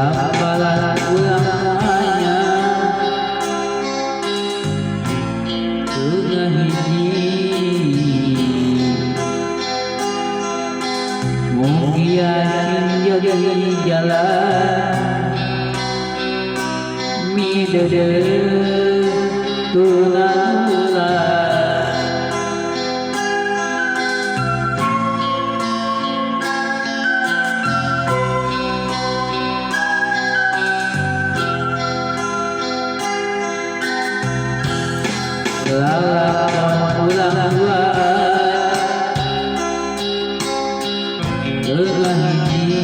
Gambaran urang anyar teu ngahiji. Mugia sing jadi jalan mideudeut tulang ulah. Lalakon urang duaan teu ngahiji.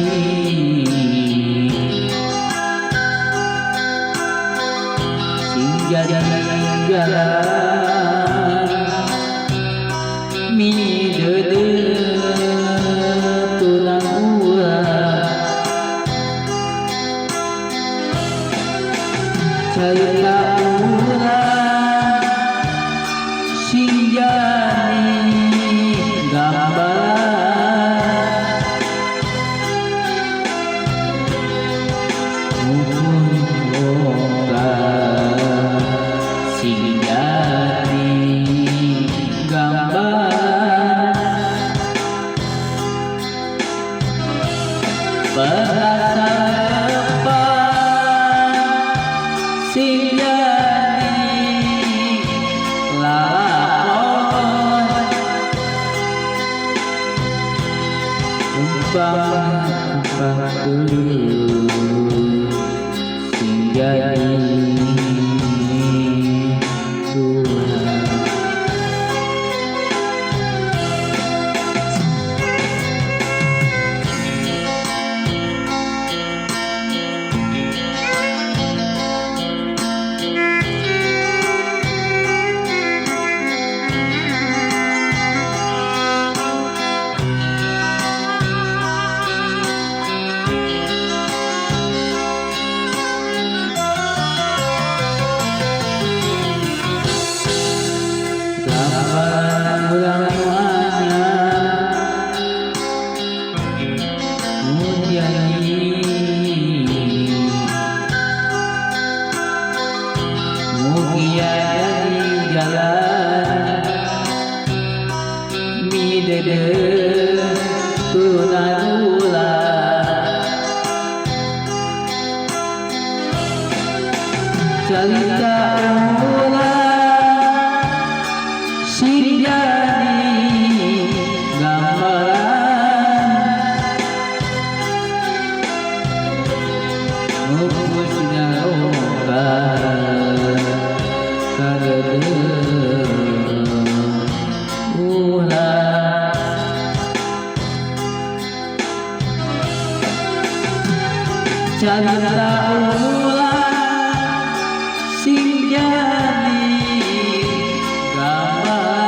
Sing jadi jalan mideudeut tulang ulah. Carita urang sing jadi gambaran mun boga sing jadi gambaran perasaan sing jadi lalakon umpang dulu sing jadi Tuhan. Gambaran urang nu anyar mun jadi mugia jadi jalan mideudeut tulang ulah. Carita urang sing jadi gambaran Mupus nyaroba kadeudeuh ulah. Carita urang sing jadi gambaran.